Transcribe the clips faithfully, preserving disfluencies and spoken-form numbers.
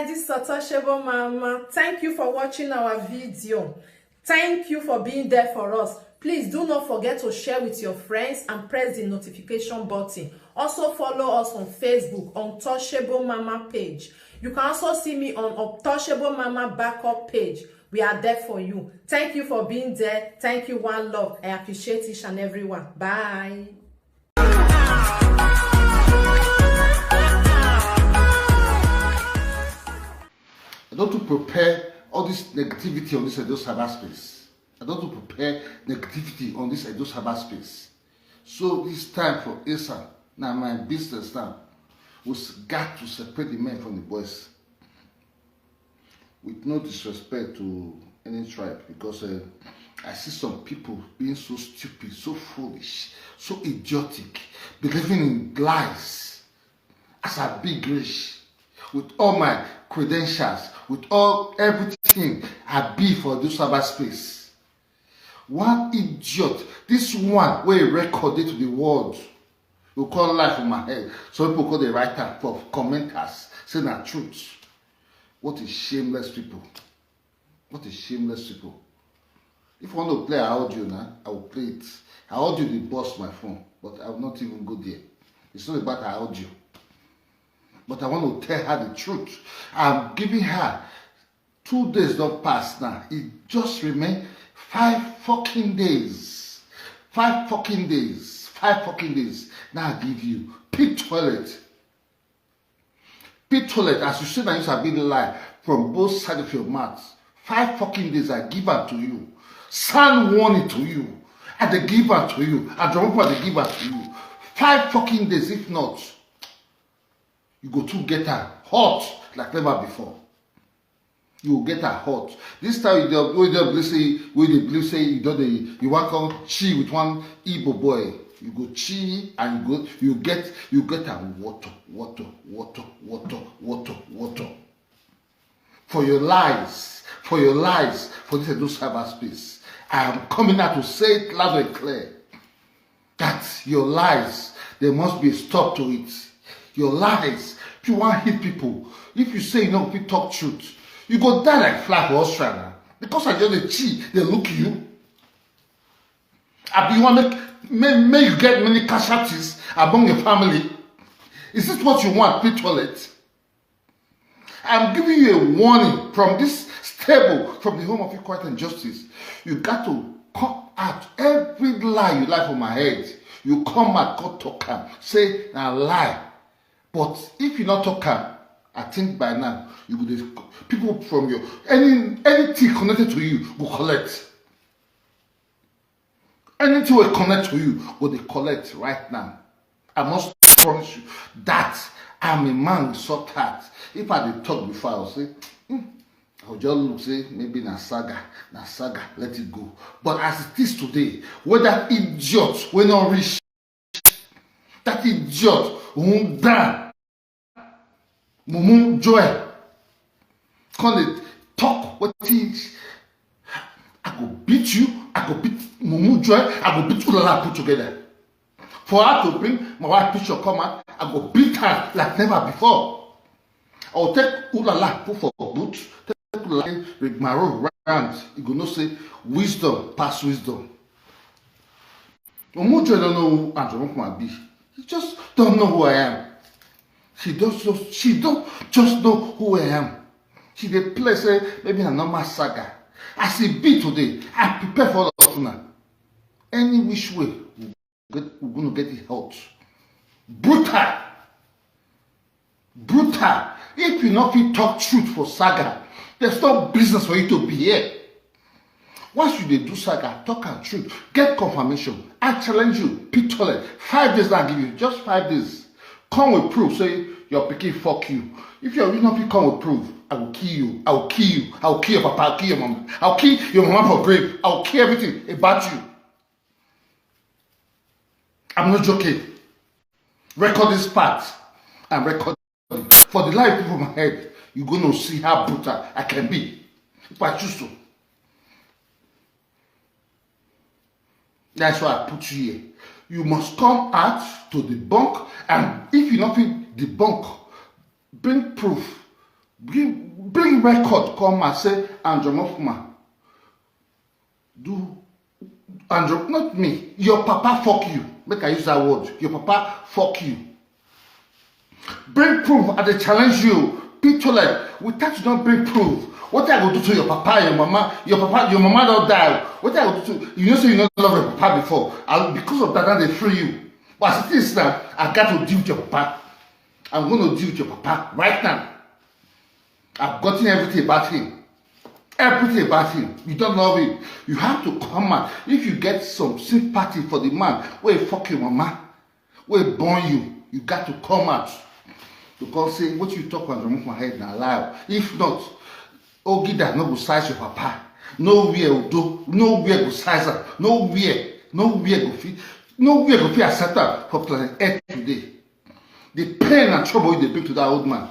This is Untouchable Mama. Thank you for watching our video. Thank you for being there for us. Please do not forget to share with your friends and press the notification button. Also follow us on Facebook, Untouchable Mama page. You can also see me on Untouchable Mama backup page. We are there for you. Thank you for being there. Thank you, one love. I appreciate each and every one. Bye. I don't to prepare all this negativity on this Edo cyberspace. I don't to prepare negativity on this Edo cyberspace. So it's time for Esa. Now my business now. We got to separate the men from the boys. With no disrespect to any tribe, because uh, I see some people being so stupid, so foolish, so idiotic, believing in lies. As I big rich, with all my credentials, with all everything I be for this cyberspace. One idiot, this one wey record it to the world, you call life for my head. Some people call the writer for commenters, say na truth. What a shameless people. What a shameless people. If I want to play her audio now, I will play it. Her audio dey burst my phone, but I will not even go there. It's not about her audio. But I want to tell her the truth. I'm giving her two days don't pass now. It just remain five fucking days. Five fucking days. Five fucking days. Now I give you pit toilet. Pit toilet, as you see now, you have been lie from both sides of your mouth. Five fucking days I give am to you. Sound warning to you. I dey give am to you. I drop I dey give am to you. Five fucking days, if not, you go to get her hot like never before. You go get her hot. This time you dey wey dey believe say wey dey believe say you don dey you wan come chill with one Igbo boy. You go chill and you go you get you get am water, water, water, water, water, water. For your lies, for your lies, for this Edo cyberspace. I am coming out to say it loud and clear that your lies, there must be a stop to it. Your lies, if you want hit people, if you say you know people talk truth, you go die like fly for Australia. Because I just dey chill, they look you. I be want make make make you get many casualties among your family. Is this what you want, pit toilet? I'm giving you a warning from this stable, from the home of equality and justice. You got to come out every lie you lie for my head. You come out, come talk am, say na lie. But if you not talk am, I think by now you go dey people from your any anything connected to you go collect. Anything will connect to you go dey collect right now. I must promise you that I'm a man with soft heart. If I dey talk before, I will say, hmm, I will just look say maybe na saga, na saga, let it go. But as it is today, whether idiot wey no reach, that idiot who down, mumu joy, come dey talk wetin I go beat you, I go beat mumu joy, I go beat ulala put together. For her to bring my wife picture come out, I go beat her like never before. I will take ulala put for boot, take ulala rigmarole round. You go know say wisdom pass wisdom. Omojo don't know who Andrew Mokuma be. He just don't know who I am. She don't know, she don't just know who I am. She dey play say maybe a normal saga. As e be today, I prepare for all of una. Any which way, we get, we gonna get it hot. Brutal. Brutal. If you no fit talk truth for saga, there's no business for you to be here. Once you dey do saga, talk am truth, get confirmation. I challenge you, pit toilet, five days now I give you, just five days. Come with proof say your pikin fuck you. If your you no fit come with proof, I will kill you. I will kill you. I will kill your papa. I will kill your mama. I will kill your mama for grave. I will kill everything about you. I'm not joking. Record this part and record it. For the life people of my head, you're gonna see how brutal I can be if I choose to. That's why I put you here. You must come out to debunk, and if you no fit debunk, bring proof. Bring bring record come and say Andrew Mofuma do Andrew, not me, your papa fuck you. Make I use that word. Your papa fuck you. Bring proof. I dey challenge you. Picture like without you don't bring proof. What I go do to your papa, your mama, your papa, your mama don't die. What I go do to you know so you don't love your papa before. And because of that, now they free you. But as it is now, I got to deal with your papa. I'm going to deal with your papa right now. I've gotten everything about him. Everything about him. You don't love him. You have to come out. If you get some sympathy for the man, where fuck your mama, where born you, you got to come out. To come say what you talk and remove my head now lie. If not, Ogida no go size your papa. Nowhere Odo, nowhere go size am. Nowhere, nowhere go fit, nowhere go fit accept am for planet Earth today. The pain and trouble you dey bring to that old man,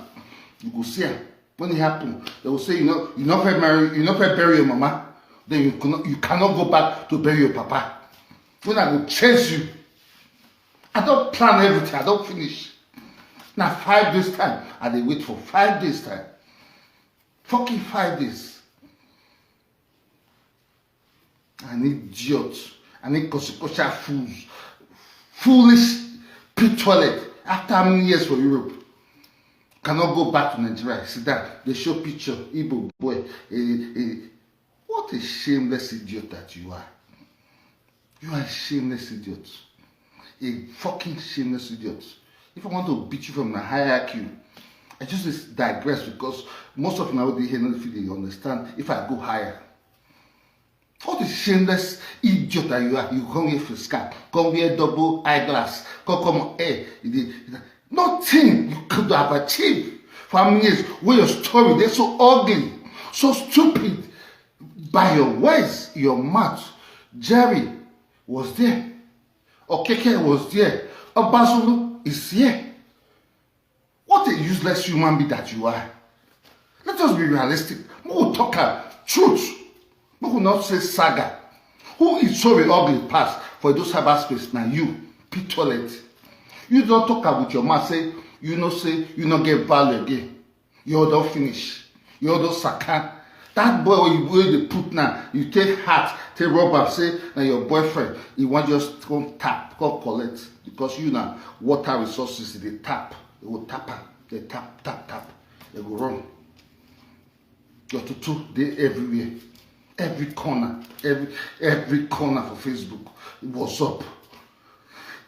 you go see am. When it happen, they will say you know you no fit marry, you no fit bury your mama. Then you cannot you cannot go back to bury your papa. When I go chase you, I don't plan everything. I don't finish. Now five days time, I dey wait for five days time. Fucking five days. An idiot, an inconsequential fools, foolish pit toilet. After how many years for Europe, cannot go back to Nigeria. Sit down, they show picture, Igbo boy. Eh, eh, what a shameless idiot that you are. You are a shameless idiot. A fucking shameless idiot. If I want to beat you from the higher I Q, I just digress because most of my audience here not feel they understand if I go higher. What a shameless idiot that you are. You come here for scar, come wear double eyeglass, come come on air. You dey- Nothing you could have achieved for how many years where your story they're so ugly, so stupid. By your words, your mouth, Jerry was there. Okeke was there. Obazulu is here. What a useless human being that you are. Let us be realistic. We will talk our truth. We will not say saga. Who is so ugly pass for those cyberspace now? You, pit toilet. You don't talk am with your mouth, say, you know, say, you not get value again. You all don't finish. You all don't saka. That boy wey you wey dey put now, you take heart, take rub am, say na your boyfriend. He wan just come tap, come collect because you na water resources dey tap. They go tap am, they tap, tap, tap. They go run. Your tutu dey everywhere, every corner, every every corner for Facebook. What's up?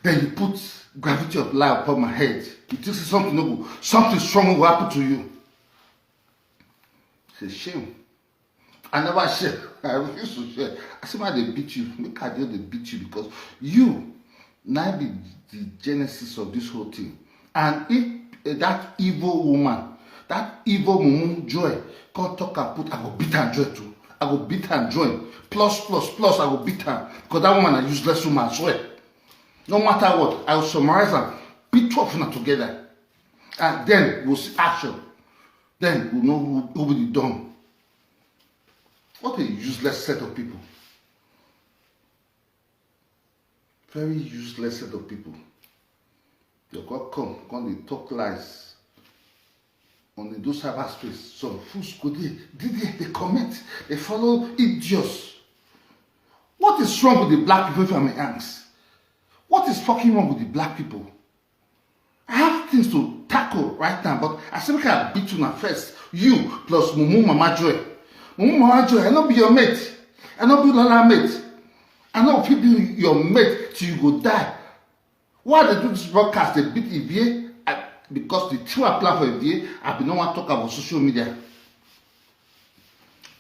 Then you put gravity of lie upon my head. You think say something no go, something strong will happen to you. It's a shame. I never share. I refuse to share. I say, man, they beat you. Make I just they beat you because you now be the genesis of this whole thing. And if eh, that evil woman, that evil mumu joy, come talk and put, I go beat and joy too. I go beat and joy. Plus, plus, plus, I go beat her. Because that woman a useless woman, I swear. No matter what, I will summarize her. Beat two of them together. And then we'll see action. Then we'll know who, who will be done. What a useless set of people. Very useless set of people. They go come, come they talk lies. On the do cyberspace, some fools go dey, dey there, they comment, they follow idiots. What is wrong with the black people if I may ask? What is fucking wrong with the black people? I have things to tackle right now, but I still can beat you now first. You plus Mumu Mama Joy. Mumu Mama Joy, I not be your mate. I not be Lola mate. I not fit be your mate till you go die. Why they do this broadcast? They beat Ivie I, because the two I plan for Ivie. I be no one talk about social media.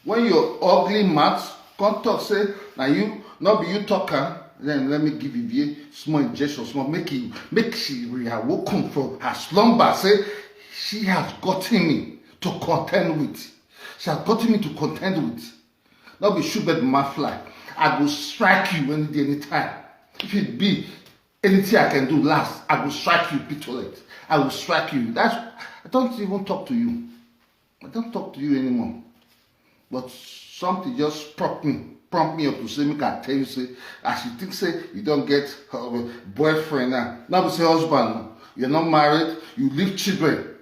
When your ugly mouth come talk say na you, not be you talk am, then let me give Ivie small injection, small make him make she reawaken from her slumber. Say she has gotten me to contend with. She has gotten me to contend with. Not be shoot bird man fly. I go strike you any day, anytime. If it be anything I can do last, I go strike you, pit toilet. I will strike you. That's I don't even talk to you. I don't talk to you anymore. But something just prompt me, prompt me up to say, make I tell you, say, as you think, say, you don't get uh, boyfriend now. Now we say husband, no. You're not married, you leave children.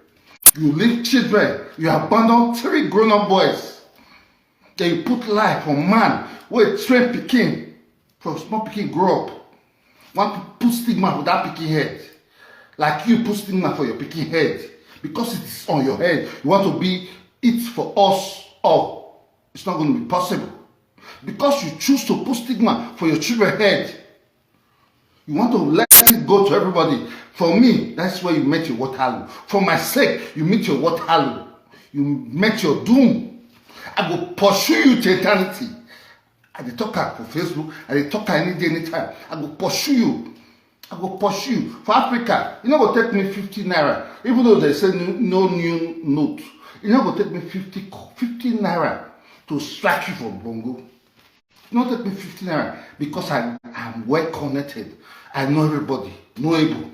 You leave children, you abandon three grown-up boys. Then you put life for man wey train pikin from small pikin grow up. Want to put stigma for that pikin head, like you put stigma for your pikin head, because it is on your head. You want to be it for us all. It's not going to be possible because you choose to put stigma for your children head. You want to let it go to everybody. For me, that's where you met your Waterloo. For my sake, you meet your Waterloo. You met your doom. I go pursue you to eternity. I dey talk am for Facebook. I dey talk am any day, anytime. I go pursue you. I go pursue you. For Africa, e no go take me fifty naira, even though they say no, no new note. E no go take me fifty, fifty naira to strike you for bongo. E no take me fifty naira because I am well connected. I know everybody, know able.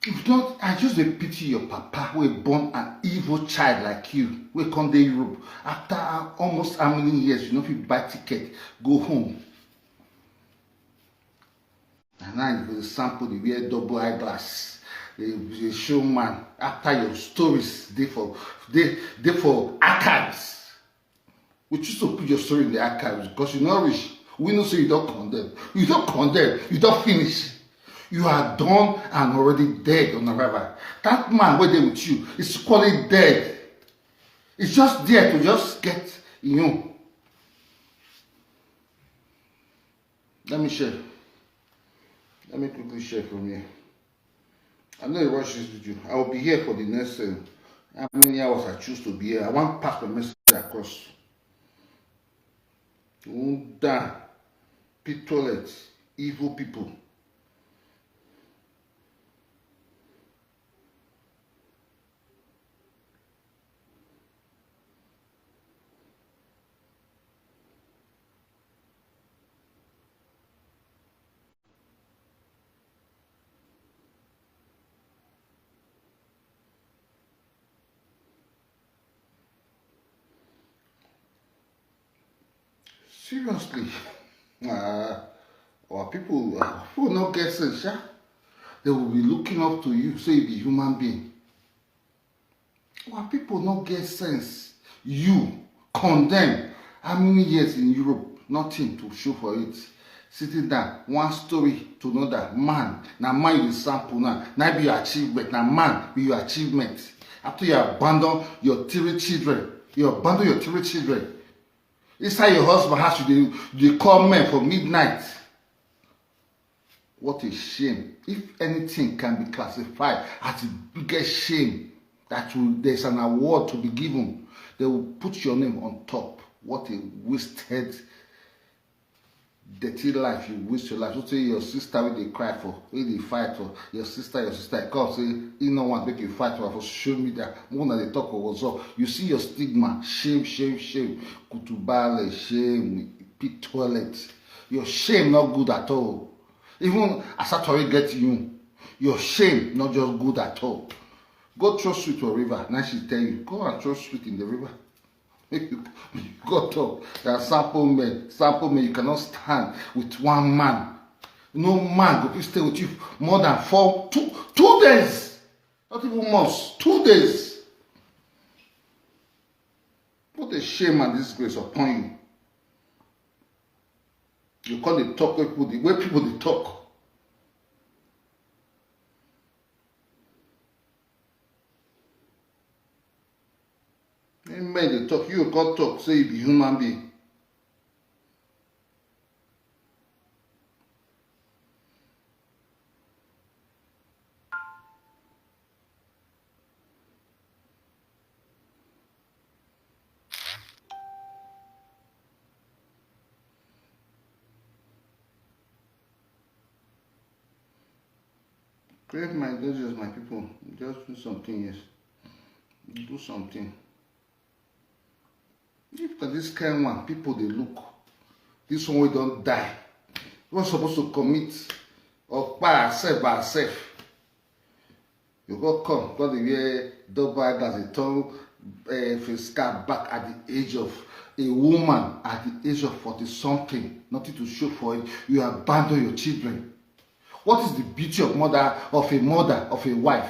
If not, I just dey pity your papa wey born an evil child like you, wey come dey Europe after almost how many years you no fit buy ticket go home. And now you go dey sample, dey wear double eyeglass, dey dey show man after your stories dey for dey dey for archives. We choose to put your story in the archives because you no reach. We know say you don condemn. You don condemn. You don finish. You are done and already dead on arrival. That man wey dey with you is equally dead. It's just there to just get you. Let me share. Let me quickly share from here. I no dey rush this video. I will be here for the next uh, how many hours I choose to be here. I wan pass the message across. Unda, pitolet, evil people. Seriously, uh, our people, our people no get sense, sha. They will be looking up to you, say you be human being. Our people no get sense. You condemn how many years in Europe, nothing to show for it. Sitting down, one story to another. Man, na man you dey sample now. Na be your achievement. Na man be your achievement. After you abandon your three children, you abandon your three children. Inside your husband house, you dey you dey call men for midnight. What a shame. If anything can be classified as the biggest shame that you, there's an award to be given, they will put your name on top. What a wasted, dirty life you waste your life. So say your sister wey dey cry for, wey dey fight for, your sister, your sister, come say he no want make you fight for for social media. Una dey talk for WhatsApp. You see your stigma, shame, shame, shame. Kutubale, shame, pit toilet. Your shame not good at all. Even Asatori get you, your shame not just good at all. Go throw sweet for river. Now she tell you, go and throw sweet in the river. Make you go talk. You are sample men, sample men. You cannot stand with one man. No man go fit stay with you more than four, two, two days. Not even months, two days. Put a shame and disgrace upon you. You call the talk wey people the way people dey talk. When men dey talk, you go come talk say you be human being. Create my dojos, my people. Just do something, yes. Do something. If na this kind one people dey look, this one wey don die, wey suppose to commit or kpai herself by herself, you go come, come dey wear double eyeglass, dey turn uh, face scar back at the age of a woman at the age of forty something, nothing to show for it. You abandon your children. What is the beauty of mother, of a mother, of a wife?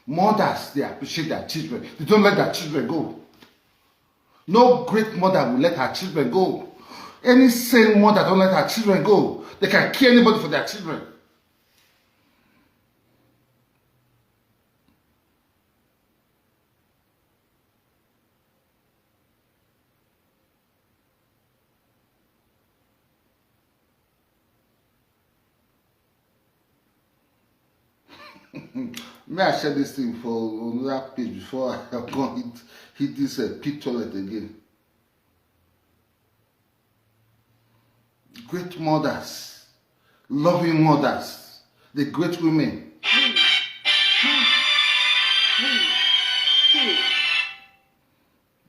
Mothers, they appreciate their children. They don't let their children go. No great mother will let her children go. Any sane mother don't let her children go. They can kill anybody for their children. May I share this thing for another page before I come hit, hit this uh, pit toilet again. Great mothers, loving mothers, the great women.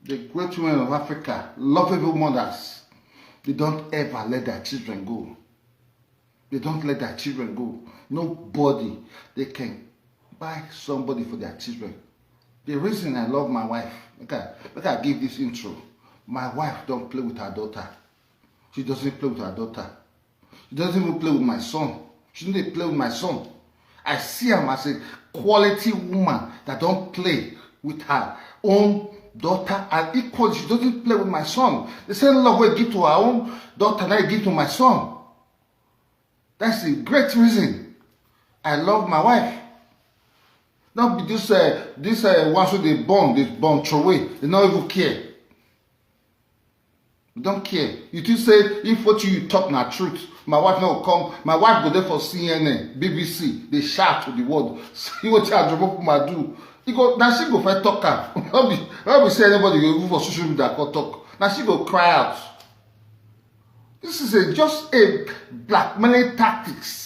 The great women of Africa, lovable mothers, they don't ever let their children go. They don't let their children go. Nobody they can buy somebody for their children. The reason I love my wife, make I, make I give this intro. My wife don't play with her daughter. She doesn't play with her daughter. She doesn't even play with my son. She didn't play with my son. I see her as a quality woman that don't play with her own daughter, and equally she doesn't play with my son. The same love we give to her own daughter, now give to my son. That's the great reason I love my wife. Not be this uh, this uh, one so they born, they born throw away. They not even care. We don't care. You think say if what you talk na truth, my wife no come. My wife go there for C N N, B B C. They shout to the world. See what you are do. He go now she go fight talk am. No be no be say anybody go even for social media come talk. Now she go cry out. This is a, just a blackmailing tactics.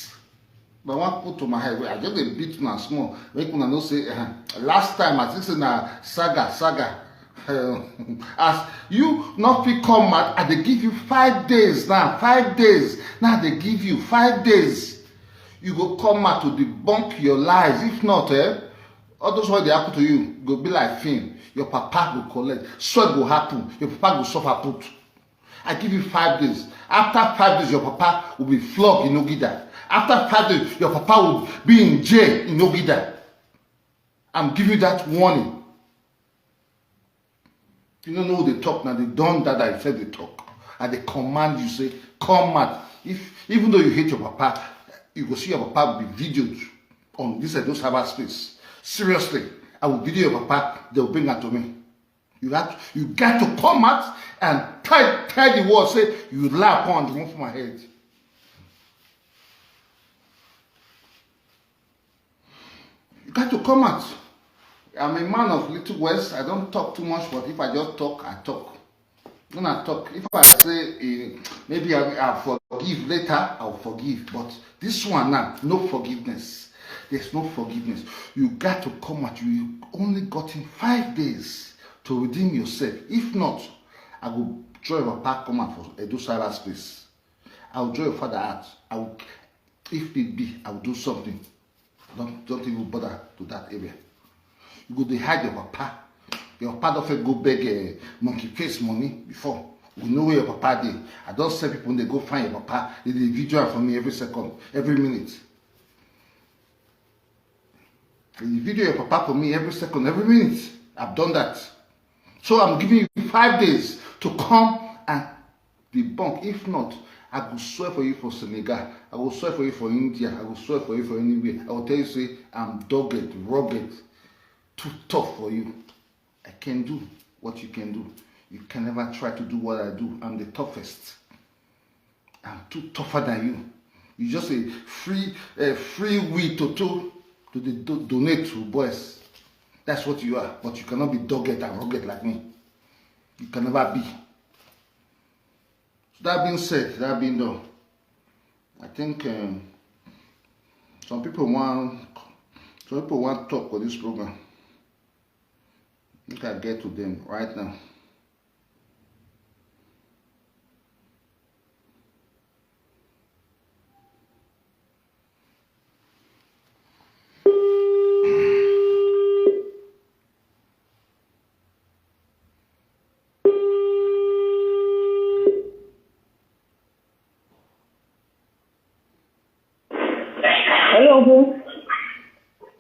But one put to my head, I just dey beat una small. Make una know say uh, last time I think say na saga saga. Uh, as you not fit come out, I dey give you five days now. Five days now they give you five days. You go come out to debunk your lies. If not, eh, all those what they happen to you go be like film. Your papa go collect. Sweat go happen. Your papa go suffer put. I give you five days. After five days, your papa will be flogged in Ogida. After five days, your papa will be in jail in Ogida. I'm giving you that warning. You don't know the talk now. They don't that I said the talk. And they command you, say, come out. If even though you hate your papa, you go see your papa will be videoed on this Edo cyberspace. Seriously, I will video your papa. They'll bring it to me. You got you got to come out and tell tell the world say you laugh on the move my head. You got to come out. I'm a man of little words. I don't talk too much, but if I just talk, I talk. When I talk, if I say uh, maybe I, I forgive later, I'll forgive. But this one now, no forgiveness. There's no forgiveness. You got to come out. You only got in five days to redeem yourself. If not, I will draw your back come out for Edo Sarah space. I will draw your father out. I will, if need be, I will do something. Don't don't even bother to that area. You go dey hide your papa. Your papa don fit go beg uh, monkey face money before. We know where your papa dey. I don send people dey go find your papa. They dey video am for me every second, every minute. They dey video your papa for me every second, every minute. I've done that. So I'm giving you five days to come and debunk. If not, I go swear for you for Senegal. I go swear for you for India. I go swear for you for anywhere. I will tell you say I'm dogged, rugged, too tough for you. I can do what you can do. You can never try to do what I do. I'm the toughest. I'm too tougher than you. You just a free, a free we to to to the do, donate to boys. That's what you are. But you cannot be dogged and rugged like me. You can never be. So that being said, that being done, I think um, some people want some people want talk for this program. I think I get to them right now.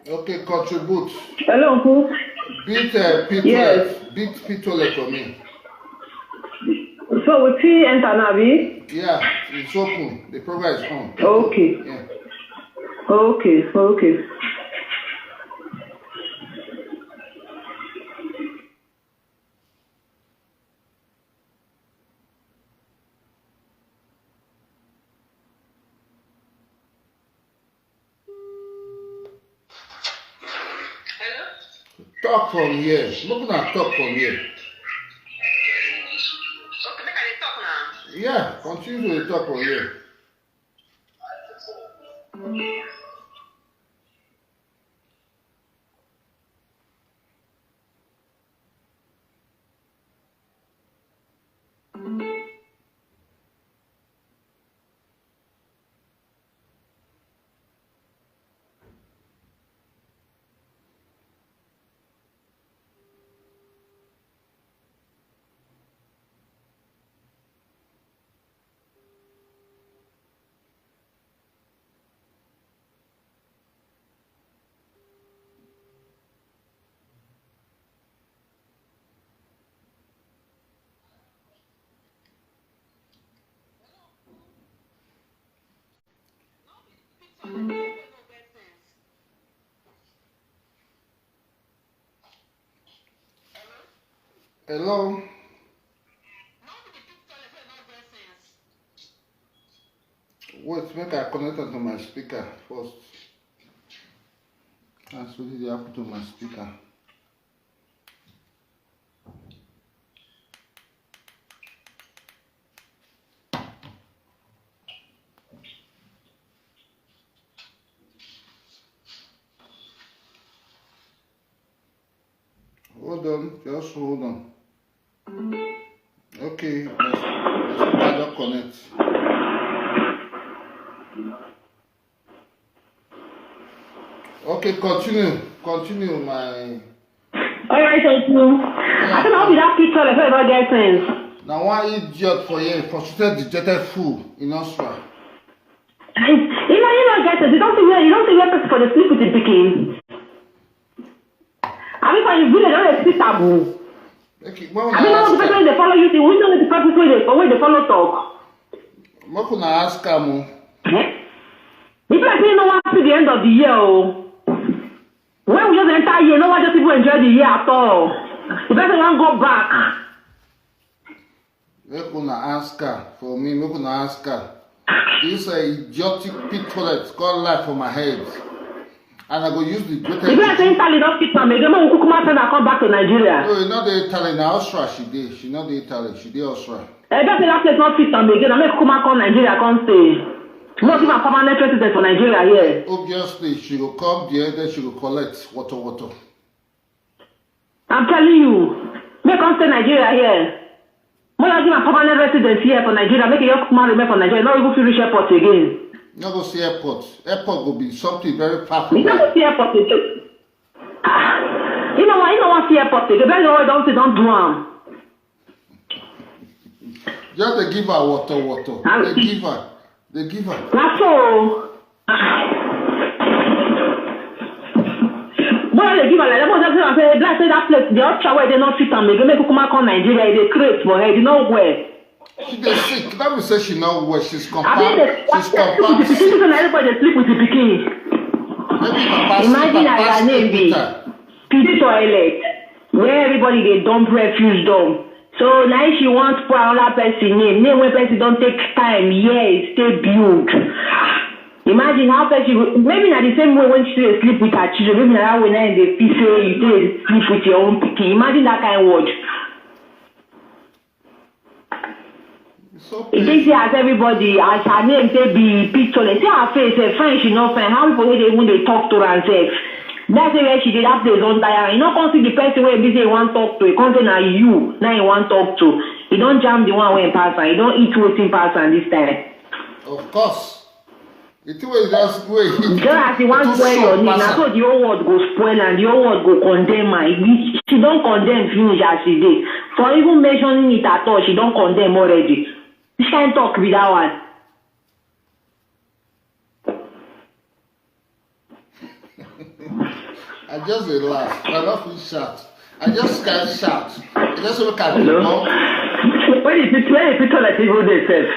Okay, contribute. Hello, uncle. Beat uh, P two F. Yes. Beat P two F for me. So we see enter now, abi? Yeah, it's open. The program is on. Okay. Yeah. Okay, okay. Hello? Talk from here. Make una talk from here. Okay, make I dey talk now. Yeah, continue to dey talk from here. Hello. Wait, make I connect am to my speaker first. That's what dey happen to my speaker. Hold on, just hold on. Okay, my speaker don connect. Okay, continue, continue, my. All right, uncle. I don't know if that picture of her get sense. Na one idiot for here, frustrated, dejected fool in Austria. You know, you know, get sense. You don't think where you don't think where person for the sleep with the pikin. I mean, for the village, don't dey see taboo. Make it, when I mean, all the person wey dey follow you, see, we know the person wey dey wey dey follow talk. Make una ask am o. Eh? If I say no one see the end of the year, oh, when we just enter year, no one just people enjoy the year at all. The person wan go back. Make una ask am for me, make una ask am. This uh, idiotic pit toilet come live for my head. And I go use the greatest. If I say Italy don fit am again, make we kukuma send her come back to Nigeria. No, e no dey Italy, na Austria she dey. She no dey Italy, she dey Austria. I bet say that place no fit am again. I make kukuma come Nigeria, come stay. No give am permanent residence for Nigeria here. Obviously, she go come there, then she go collect water, water. I'm telling you, make come stay Nigeria here. Make I give am permanent residence here for Nigeria. Make e just kukuma remain for Nigeria. No even fit reach airport again. No go see airport. Airport go be something very far You from no her. go see airport again. Ah, you know what? You know what? See airport again. That's why don't see, don't do am. Just dey give her water, water. Ah, Dey give her. Dey give her. Na so. But I dey give am like that. But I say, like say that place, the Austria wey dey no fit am again. Make kukuma come Nigeria. E dey create for head. You know where? She dey sick. That mean say she no well. She's I mean, compact. She's the compact. People say everybody dey sleep with the pikin. Maybe papa sick, Imagine papa her name sleep be with her. Pity toilet, where everybody dey dump refuse dump. So now she wants put another person name. Name wey person don take time, years, stay build. Imagine how person go, maybe na the same way when she dey sleep with her children, maybe na that way now dey feel say you dey sleep with your own pikin. Imagine that kind word. So E dey see as everybody, as her name take be picture, like, see her face, eh, fine, she no fine. How people wey dey even dey talk to am sef? That's where she dey, that place don tire. You no come see the person wey be say you wan talk to, you come say na you, na you wan talk to. You don jam the one wey pass am, you don eat wetin pass am this time. Of course. The thing wey just wey hit Just as you wan too spoil your strong name, pass na am. So the whole world go spoil am, the whole world go condemn am. She don condemn finish as she dey. For even mentioning it at all, she don condemn already. Which kind talk be that one? I just dey laugh. I no fit shout. I just can't shout. I just look at Hello? people. When you pit when you pit toilet, people dey safe.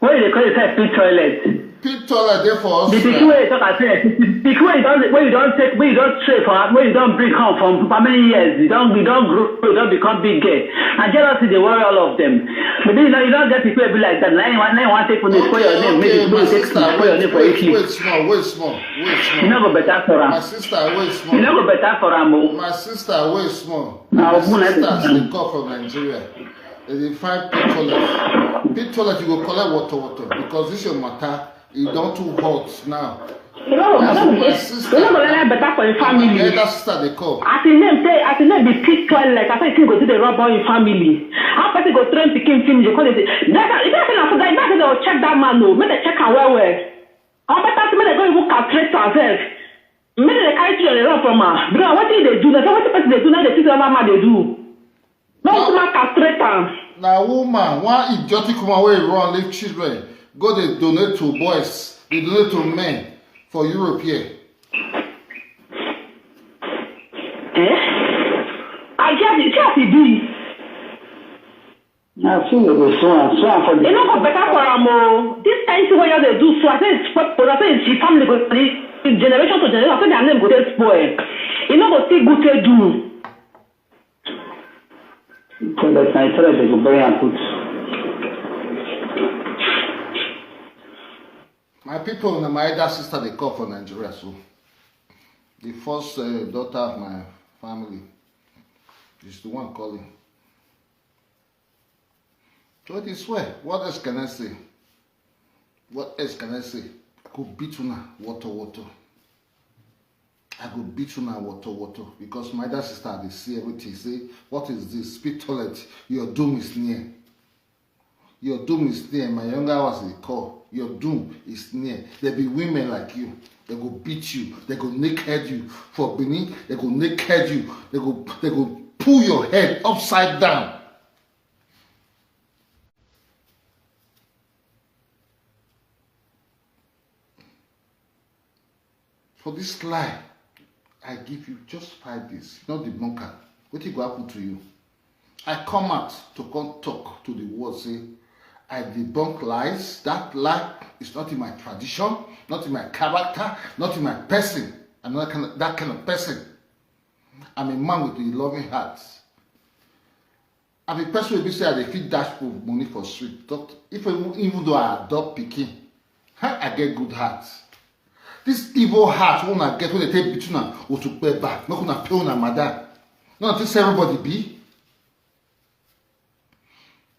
When you dey call yourself pit toilet, Pit toilet dey for us. the pikin wey you talk as say pikin wey you don wey you don take wey you don train for wey you don bring come from for many years, you don you don grow, you don become big girl, and jealousy dey worry all of them. Maybe you no you don get pikin wey be like that. Na him wan na him wan take money spoil your name, make you make you take spoil your name for Wait, Italy. Wait small, wait small, wait E small. No go better for My am. Sister, wait E small. No go better for am o. My sister, wait small. Na My open na sisters everything. Dey call from Nigeria. They dey find pit toilet. Pit toilet, you go collect water, water because this your matter. E don too hot now. E no go e no go e no go let better for im family. Elder sister dey call. As im name say, as im name be pit toilet, I say thing go still dey rub all im family. How person go train pikin finish, dey call dey say, that guy, if I say na so, that guy say dem go check that man o, make dem check am well well. Or better still, make dem go even castrate am sef. Make dem dey carry children dey run from am. Because wetin e dey do, na so wetin person dey do, na dey see say normal man dey do. Make woman castrate am. Na woman, one idiotic woman wey run leave children, go dey donate to boys, dey donate to men for Europe here. Eh? I get it, see as e be. Na so you go sue am, sue am for E the. No go better for am o. This kind thing wey you dey do so, I say it's spoil, I say it's the family go the generation to generation, I say their name go dey spoil. E no go still good take do. Toilet na toilet they go bury am put. My people, na my elder sister dey call for Nigeria, so the first uh, daughter of my family is the one calling. So it is well. What else can I say? What else can I say? I go beat una water water. I go beat una water water because my elder sister dey see everything. Say, what is this? Speak toilet. Your doom is near. Your doom is near. My younger ones dey call. Your doom is near. There be women like you. They go beat you. They go naked you for Benin. They go naked you. They go they go pull your head upside down. For this lie, I give you just five days. Not debunker. What will happen to you? I come out to come talk to the world. Say, I debunk lies. That lie is not in my tradition, not in my character, not in my person. I'm not that kind of, that kind of person. I'm a man with a loving heart. I be person wey be say I dey fit dash people money for street. Talk if even even though I adopt pikin, ha, I get good heart. This evil heart wey una get wey dey take between am otukpeba, make una pay una madam. No una think say everybody be.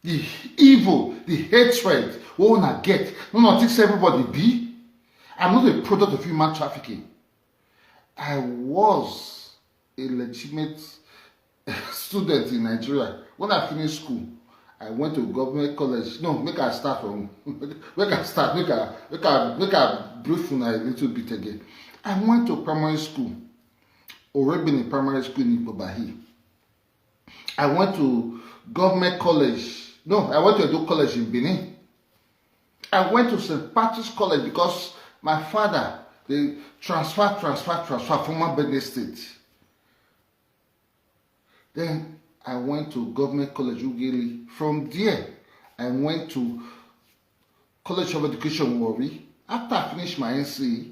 The evil, the hatred wey una get, no una think say everybody be. I'm not a product of human trafficking. I was a legitimate student in Nigeria. When I finish school, I went to government college. No, make I start from make I start, make I make I make I brief una a little bit again. I went to primary school, Orebini Primary School in Ikpobahi. I went to government college. No, I went to Edo College in Benin. I went to Saint Patrick's College because my father dey transfer, transfer, transfer from Benue State. Then I went to Government College Ughelli. From there, I went to College of Education Warri. After I finished my N C E,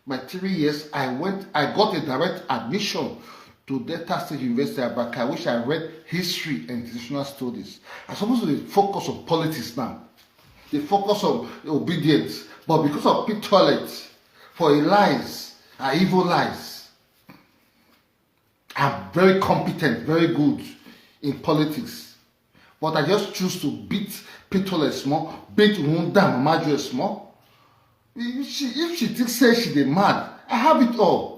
my three years, I went, I got a direct admission to Delta State University Abaka, which I read history and international studies. I suppose to dey focus on politics now. Dey focus on obedience, but because of pit toilet for a lies, and evil lies. I'm very competent, very good in politics, but I just choose to beat pit toilet small, beat Wunda Mama Joy small. If she if she think say she dey mad, I have it all.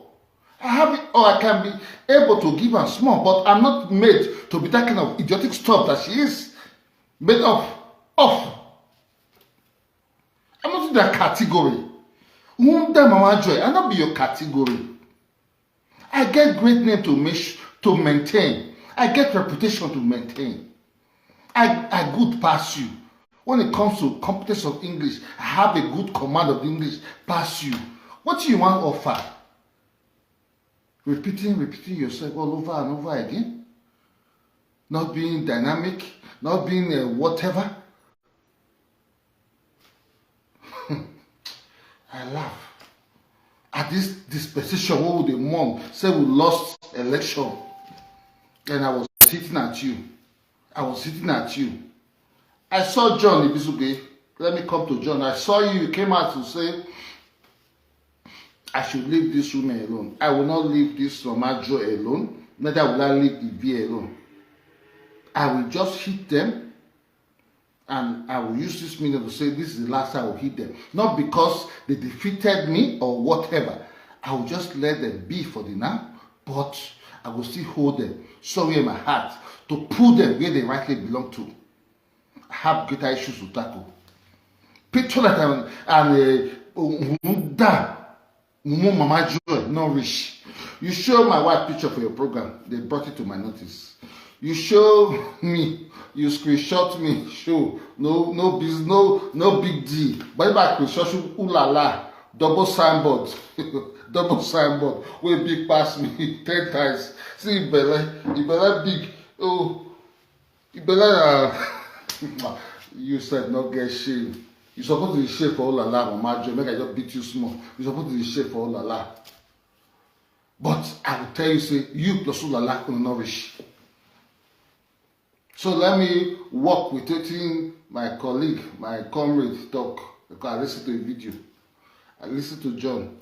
I have it all. I can be able to give am small, but I'm not made to be that kind of idiotic stuff that she is made up of. I'm not in that category. Wunda Mama Joy, I no be your category. I get great name to make to maintain. I get reputation to maintain. I I good pass you. When it comes to competence of English, I have a good command of English pass you. What do you want offer? Repeating, repeating yourself all over and over again, not being dynamic, not being uh, whatever. I laugh at this dispensation wey we dey mourn say we lost election, and I was hitting at you. I was hitting at you. I saw John Ibizugbe. Let me come to John. I saw you. You came out to say I should leave this woman alone. I will not leave this Mama Joy alone. Neither will I leave Ibi alone. I will just hit them, and I will use this medium to say this is the last I will hit them. Not because they defeated me or whatever. I will just let them be for the now, but I will still hold them somewhere in my heart to put them where they rightly belong to. I have greater issues to tackle. Picture that and, and uh, Mumu Mama Joy, not rich. You show my wife picture for your program. They brought it to my notice. You show me, you screenshot me, show. No, no biz, no, no big deal. But if I screenshot you, ooh la la, double signboard, double signboard, wey big pass me ten times. See, Ibele, Ibele big. Oh, Ibele, uh, you said no get shame. You supposed to be shame for all Allah, Mama Joy. Make I just beat you small. You supposed to be shame for all Allah. But I will tell you, say, you plus all Allah will not reach. So let me work with wetin my colleague, my comrade talk. Because I listen to a video. I listen to John.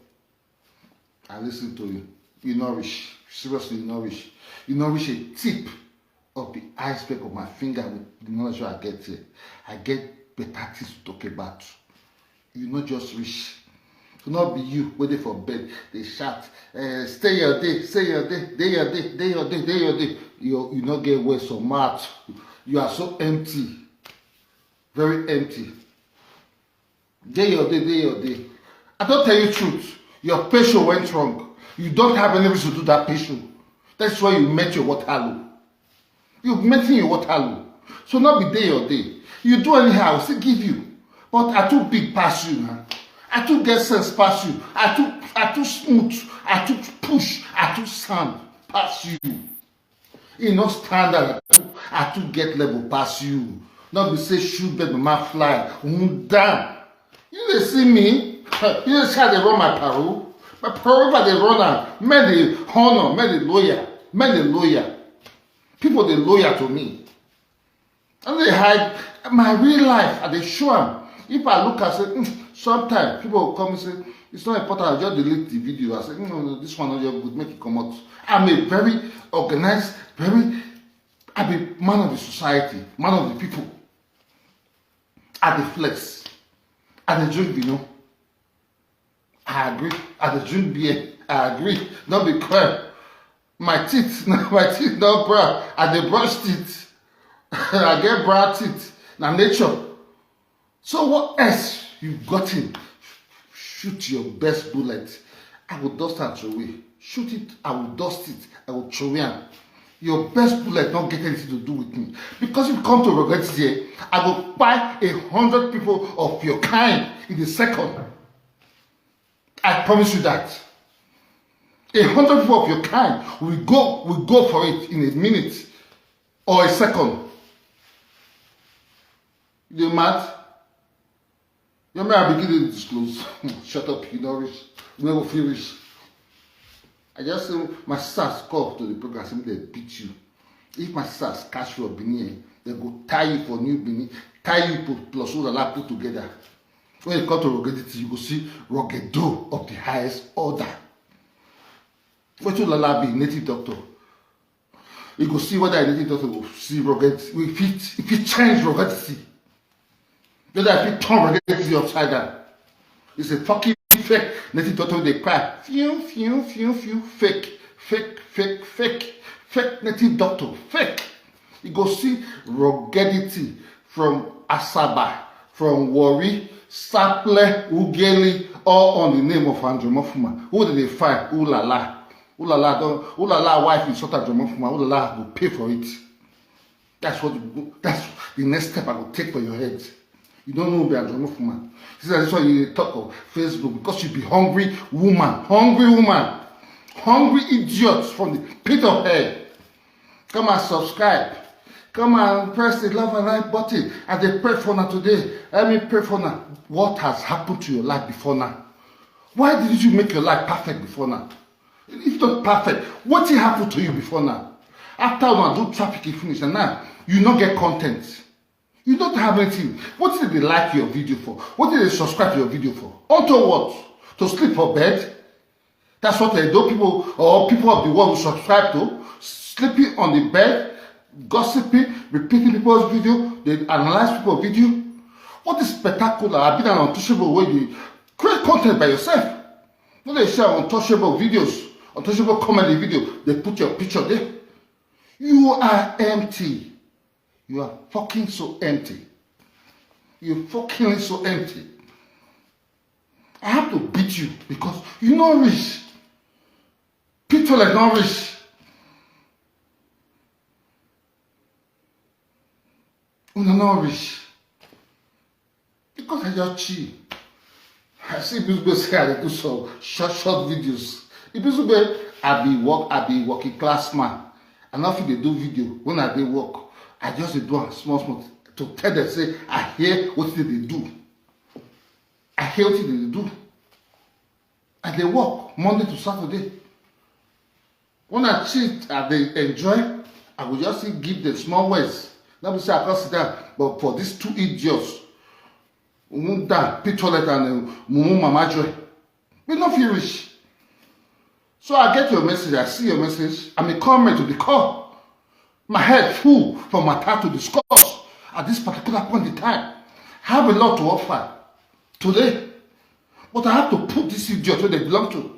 I listen to you. You nourish. Seriously, you nourish. You nourish a tip of the iceberg of my finger with the knowledge I get here. I get better things to talk about. You not just reach. So not be you waiting for bed. They shout, eh, stay your day, stay your day, day your day, day your day, day your day. You, you not get words or mouth. You are so empty. Very empty. Day your day, day your day. I don't tell you truth. Your patient went wrong. You don't have any reason to do that patient. That's why you met your Waterloo. You met in your Waterloo. So not be day your day. You do anyhow, I will still give you. But I too big pass you now. I too get sense pass you. I too I too smooth. I too push. I too sound pass you. E no stand out. I too get level pass you. No be say shoe bed mama fly. Down. You dey see me? You dey see I dey run my parole? My parole, if I dey run am, men dey honor, men dey loyal, men dey loyal. People dey loyal to me. I no dey hide my real life. I dey show am. If I look, I say, mm, sometimes people go come and say, it's not important. I just delete the video. I say, mm, no, no, this one not just good. Make it come out. I'm a very organized, very, I be man of the society, man of the people. I dey flex. I dey drink Benin. I agree. I dey drink beer. I agree. Not be crime. My teeth, my teeth don't cry. I dey brush teeth. I get brown teeth. Na nature. So what else you got in? Shoot your best bullet. I will dust and throw away. Shoot it, I will dust it, I will throw it. Your best bullet don't get anything to do with me. Because if you come to regret it here, I will buy a hundred people of your kind in a second. I promise you that. A hundred people of your kind will go will go for it in a minute or a second. You mad? Your man begin to disclose. Shut up, you know rich. You never feel rich. I just say my sisters call to the program, say they beat you. If my sisters catch you or Benin, they go tie you for New Benin, tie you put plus all that put together. When you come to ruggedity, you go see rugged of the highest order. What you lala be native doctor? You go see whether a native doctor will see rugged, if it if it change ruggedity. Whether if it turn ruggedity upside down. It's a fucking fake native doctor they cry. Few, few, few, few, fake, fake, fake, fake, fake native doctor, fake. You go see ruggedity from Asaba, from Warri, Sapele, Ughelli, all on the name of Andrew Mofuma. Who did they find? Ooh la la. Ooh la la, don't, ooh la la, wife insult Andrew Mofuma. Ooh la la, go pay for it. That's what you go, that's the next step I will take for your head. You don't know be Andrew Mofuma. This is why you talk of Facebook because you be hungry woman, hungry woman. hungry idiots from the pit of hell. Come and subscribe. Come and press the love and like button. As they pray for now today, let me pray for now. What has happened to your life before now? Why didn't you make your life perfect before now? If not perfect, what did happen to you before now? After una do traffic, you finish, and now you not get content. You don't have anything. What did they like your video for? What did they subscribe to your video for? Onto what? To sleep for bed? That's what they do, people, or people of the world who subscribe to, sleeping on the bed, gossiping, repeating people's video, they analyze people's video. What is spectacular? I've been an untouchable way you create content by yourself. No, they share untouchable videos, untouchable comedy video. They put your picture there. You are empty. You are fucking so empty. You fucking so empty. I have to beat you because you not rich. People are not rich. You not rich. Because I just chill. I see people say I dey do some short, short videos. If people say I be work, I be working class man. I not fit dey do video when I dey work. I just dey do am small, small to tell them say I hear what they dey do. I hear what they dey do. I dey work Monday to Saturday. When I cheat, I dey enjoy. I go just still give them small words. Not be say I come sit down, but for these two idiots, Munda, Pitolet and uh, Mumu Mama Joy, we no fit reach. So I get your message, I see your message. I'm a comment to the call. My head full from matter to discuss at this particular point in time. I have a lot to offer today, but I have to put this idiot where they belong to.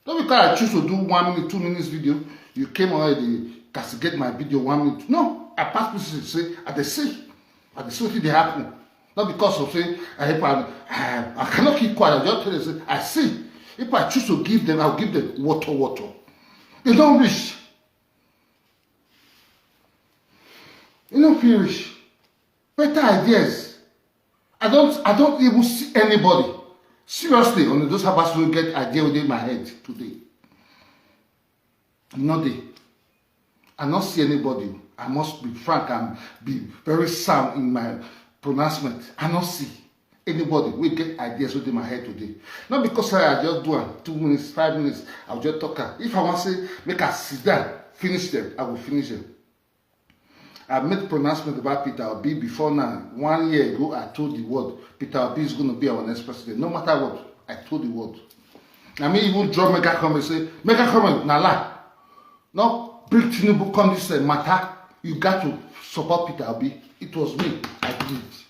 Not because I choose to do one minute, two minutes video, you came already castigate my video one minute. No, I pass message say I dey see, I dey see what dey happen. Not because of say I, I, I cannot keep quiet. I just tell them say I see. If I choose to give them, I'll give them water, water. They don't reach. You know, finish. Better ideas. I don't, I don't even see anybody. Seriously, on those habas will get idea within my head today. No day. I not see anybody. I must be frank and be very sound in my pronouncement. I not see anybody will get ideas within my head today. Not because I just do am two minutes, five minutes, I'll just talk am. If I want say make I sit down, finish them, I will finish them. I made pronouncement about Peter Obi before now. One year ago, I told the world Peter Obi is going to be our next president. No matter what, I told the world. I mean, even draw mega comment say mega comment na lie. No bring Tinubu come this uh, matter. You got to support Peter Obi. It was me. I did it.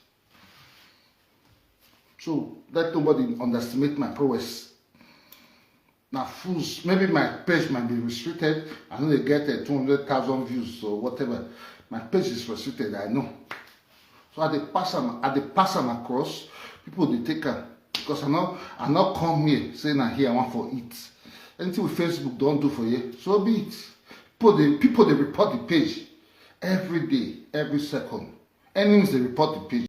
So let nobody underestimate my prowess. Now, fools, maybe my page might be restricted. I know they get uh, two hundred thousand views or whatever. My page is restricted, I know. So I dey pass am, I dey pass am across. People dey take am because I no, I no come here say na here I want for it. Anything with Facebook don't do for you, so be it. People they, people they report the page every day, every second. Enemies they report the page.